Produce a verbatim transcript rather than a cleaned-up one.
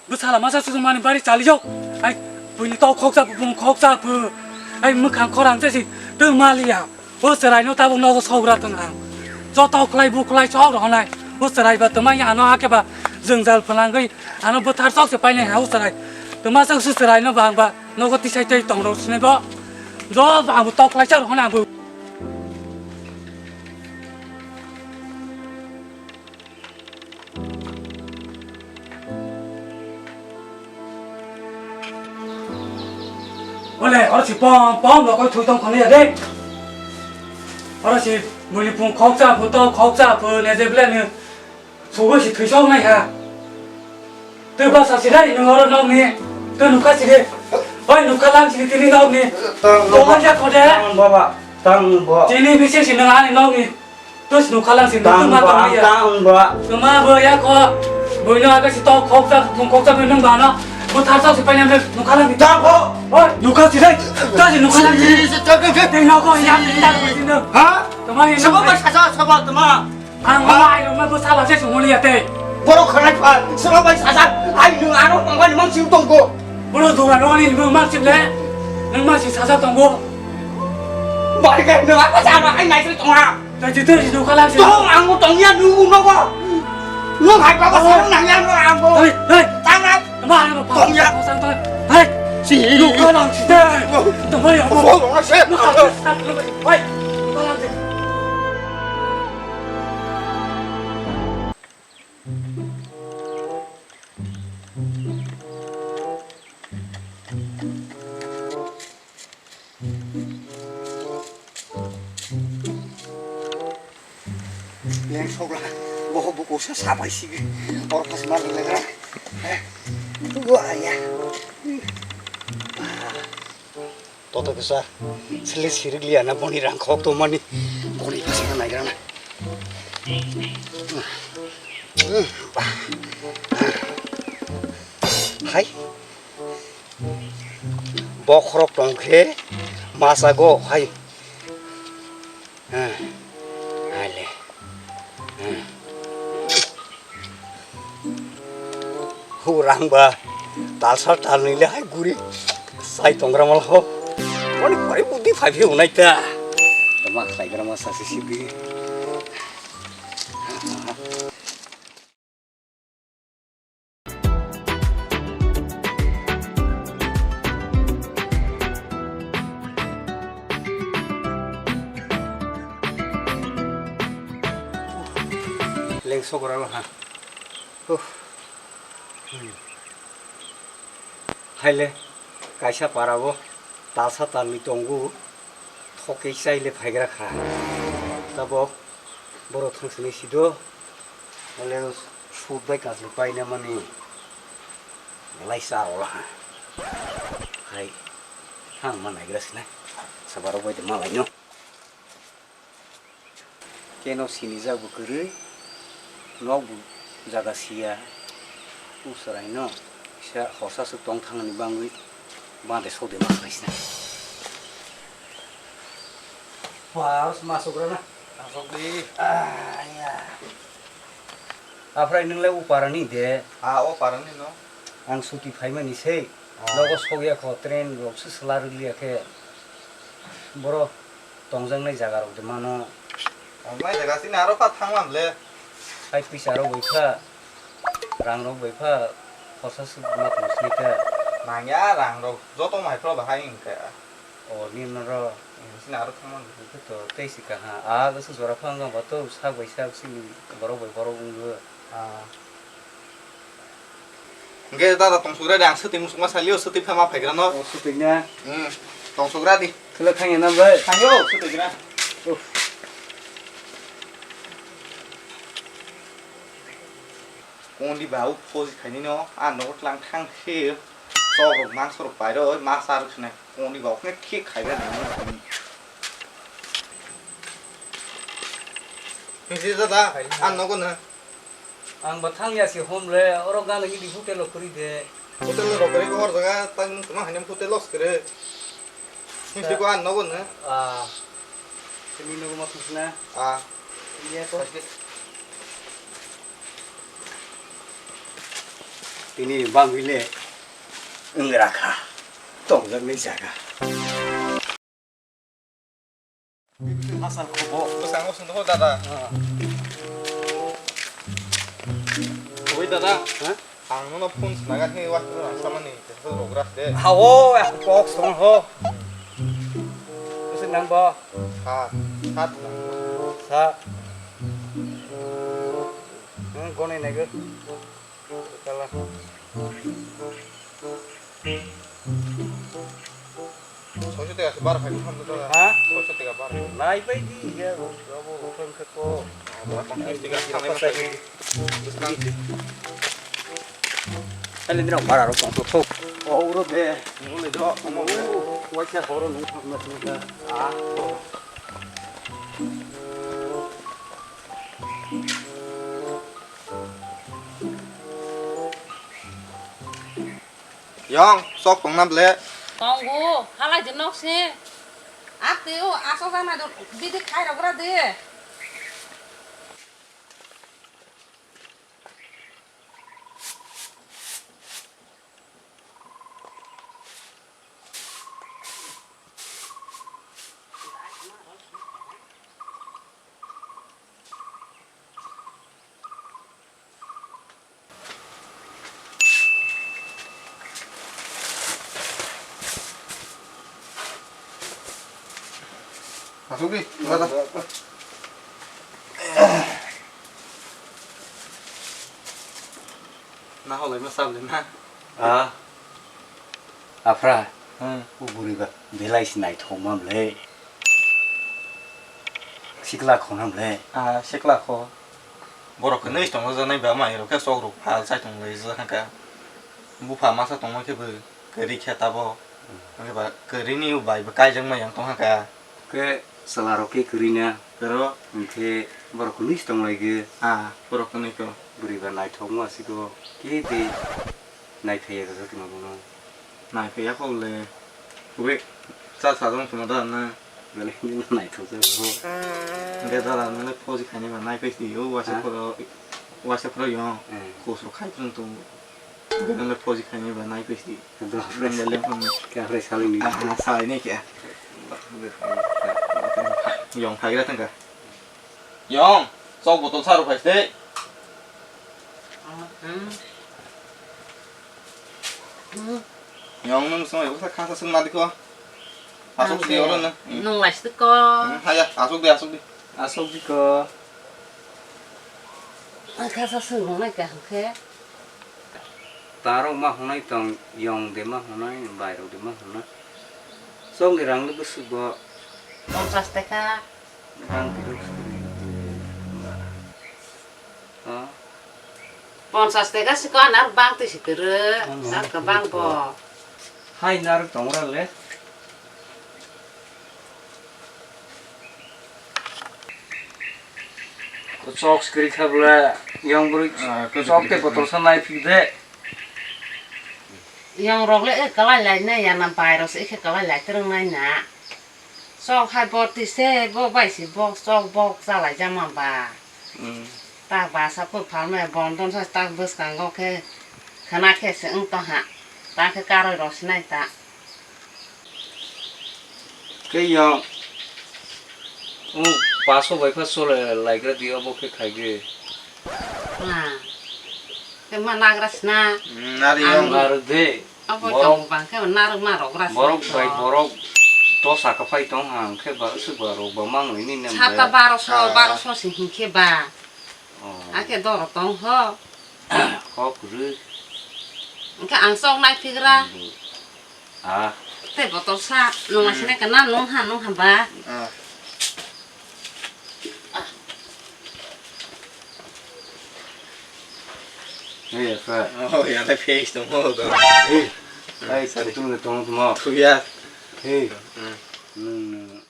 Bwsala masa sujung mani bari chali jok. Ai, buini tok khoksa phu, bung khoksa phu. Ai, mwkhang khorang se si, tong maliya. O chwraino tabuk nogo sogra tong ang. Joto khlai bu khlai sok rohonai. O chwrai ba twmai ano hake ba jwngjal phnangwi ano bwthar sok se painai ha o chwrai. Twma sok su chwraino bang ba nogo tisai tei tong rok sinai bo. Jo bang bo tok khlai sa rohonai ang bo. Ole, oro si pom pom rokoi thui tong khonai ya de. Oro si muli pung khoksa phu to khoksa phu ne je ble ne. Sugo si thui sok nai ha. Twi ba sa si dai nung oro nok ni. Twi nukha si de. Oi nukha lang si tini nok ni. Tang Tong baba. Ja khode. Tang baba. Tang bo. Tini bisi si nung ani nok ni. Tus nukha lang si nung Tang tuma ba, tong ya. Tang ba. Tuma bo ya ko. Boino aga si to khoksa, mung khoksa bo nung ba no. Bo thar sok si paina nukha lang si. Tang bo. Oi, nukha si dai. Ta si nukha lang si. Si, si, tang, tang, tang. Tei no ko ya, ya ko si nung. Ha? Tuma hi Sabo nung. Ba saja, sabo tuma. Ang ma ai rok ma bo sala se sumuli ya tei. Borok khwnai pha, sabo bai saja. Ai nung aro mangani mang si tong ko. Boro dora no ni nung mang si le. Nung mang si saja tong ko. Bai kai nung apa sa ai nai si tong ha. Tei jitu jitu kala si. Tong ang mo tong ya nung no ko. Nung hai pa ko Oh. Sa nang ya no ang ko. Hei, hei. Tang ai. Tama ano pa. Tong ya. Sang tong. Hei. Si. Nung kala si tei. Tama ya mo. Ko lo se. Nung kala si. Hei. Nung kala si. Leng sokla, boho buku sa sabai sigi. Or pas mar legra. Gua ya. Toto kisa, sele sirik liya na boni rang khok to mani. Boni pas na nai rana. Hai. Bokhorok tong khe masago hai. Hai le. Hurang ba talsa talni le hai guri sai tongra mal ho. Oni pore budi phai phi unai ta. Tama khai gra ma sasi sibi. Leng sokora ha. Uff. Hmm. Haile, kaisa para o talsa talni tongo, thokhe chaile phaigra kha. Tabok borok thang sini sido, ole sut bai kachwlwi paina mani belai cha rola ha. Hai, thang ma naigra sinai, sabarok bai de malaino. Keno sinijak bo kwrwi, nok bo jaga siya, usaraino kisa horsa swk tong thangni bangwi bade sode ma khlaisna. Ba, aro se ma sugra na? Asok di. Ah, ya. Aphrai nwng le o para ni de? Ah, o para ni no. Ang suti phaimani sei. Ah. Nogo sokya kho, train rok se sla rwliya khe. Boro tongjaknai jaga rok de mano. Tongnai jaga sini aro pha thangma le. Hai pisa rok bai pha, rang rok bai pha, khorsa se ma tong sini kha. Nangya rang rok, joto mai phro bahai wngkha. O, nini oro. Sini aro thangmani. Hwnkhe to tei si kaha. A, bwswk jora phang wngkha ba to sak bai sak sini borok bai borok wngwi. Ah. Hwnkhe dada tongsugra de, ang swtwi musukma salio, swtwi phama phaigra no. O, swtwi na. Hmm. Tongsugra di. Khwlwk thangya na bai? Thangyo, swtwi gra. Uff. Kondi ba u phoji khaini no, a nogo tlang thang se. Sok rok mangso rok pairo, oi masa rok sinai. Koni ba okne khik khaiba nini. Nisi dada, ang nogo na. Ang ba thang ya si hom le, oro gana gidi hotel o kuri de. Hotel o rok kuri hor jaga, tang nung tuma hainem hotel os kere. Nisi ko ang nogo na. Ah. Sini nogo ma kusna. Ah. Iya ko. Pasti. Tini bangwile wngrakha tongjaknai jaga. Hasal khobo. Bwskango swngthogo dada. Ah. Oi dada. Ha? Ang nono phone snaga khe wa samani tesa rogras de. Ha o, ya kok song ho. Bwswk nang bo? Sa, sat nang. Sa. Hmm, goni nai go. Kala. Soiso tega se bar khai, buphang tega. Ha? Soiso tega bar. Nai pai di, ya, abo buphang khe ko. Abo buphang tega, thangnai ma sai. Buphang. Kali ni rok bara rok tong thok. O, uro de. Nung le do, omo. Waisa horo nung thok na thok na. Ah. Yong, sok tongna ble. Tongo, halai de nok se. Ate o, aso jana do, bidi khai rok ra de. Asuk di, wala. Na holai ma sable na. Ah. Aphra, hmm, o bwrwi ba belai se naithok ma bwle. Sikla kho na bwle. Ah, sikla kho. Borok khe nui tongna janai ba mai rok khe sok rok phal chai tong lai ja kha. Bupha masa tongma khe bo kwrwi khe tabo. Hmm. Hwnkhe ba kwrwi ni bai bo kaijak ma yang tong kha. Khe chwla rok khe kwrwi na. Kwrwi. Hwnkhe borok khe nui tong lai khe. Ah, borok khe nui kho. Bwrwi ba naithok ma siko. Khe de. Naiphaiya khe jotono bono. Naiphaiya kho le. Kubui cha sa jong tuma da na. Bele ni naithok je bo. De da da na le phoji khaini ba naiphai si o waisa phoro, waisa phoro yo. Eh. Khosro khai tong tong. Bele le phoji khaini ba naiphai si. Do. Bele le phone. Kya phai sali ni. Ah, sali ni kya. Yong phai gra tang ka. Yong, chok botol sa rw phai se. Hmm. Hmm. Yong, nwng song ebo sa kha sa sung na dikho. Asuk di oro na. Nwng lai se dikho. Hmm, haya, asuk di, asuk di. Asuk dikho. Ang kha sa sung nai ka hwnkhe. Tarok ma hwnai tong, yong de ma hwnai, bairok de ma hwnai. Chokni rang le bwswk bo? Ponchas teka. Rang phirok suri. Ha? Ponchas teka si ko anar bang twi si kwrwi. Ang ang kwbang bo. Hai narwk tongra le. Chok sikri kha bwle, yang bwrwi. Ah, khe chok tei sikri botol kha. Sa nai phik de. Yang rok le e kalai lai nai ya na, bai rok se e khe kalai lai twrwng nai na. Chok hai boti se bo bai si bo chok bok cha lai jama ba. Hmm. Ta ba sa phu phalme bondon sa ta bwskango khe khna khe se wng tong ha. Ta khe karwi rw sinai ta. Khe yang, o paso bai kha chole laigra di obo khe khaigwi. Ah. Khe ma nagra sna. Hmm, nari yang. Ang narwk de. Abo borok, tong bang khe narwk ma rok gra borok sna bai to. Borok to saka phai tong ha, hwnkhe ba swk ba rok ba mang ni nem sata bai. Baroso, ah, baroso si hinkhe ba. Oh. Akhe doro tong ho. Kok rw. Hwnkhe ang chok nai phigra. Ah. Tei botol sa, nung lai sinai kana, nung ha, nung ha ba. Ah. Hey, Efra. Oh, ya, the face, the mall, the. Hey. Hey, sa tung de tong tmo. Thuya. Hey. Hmm. Nung, nung.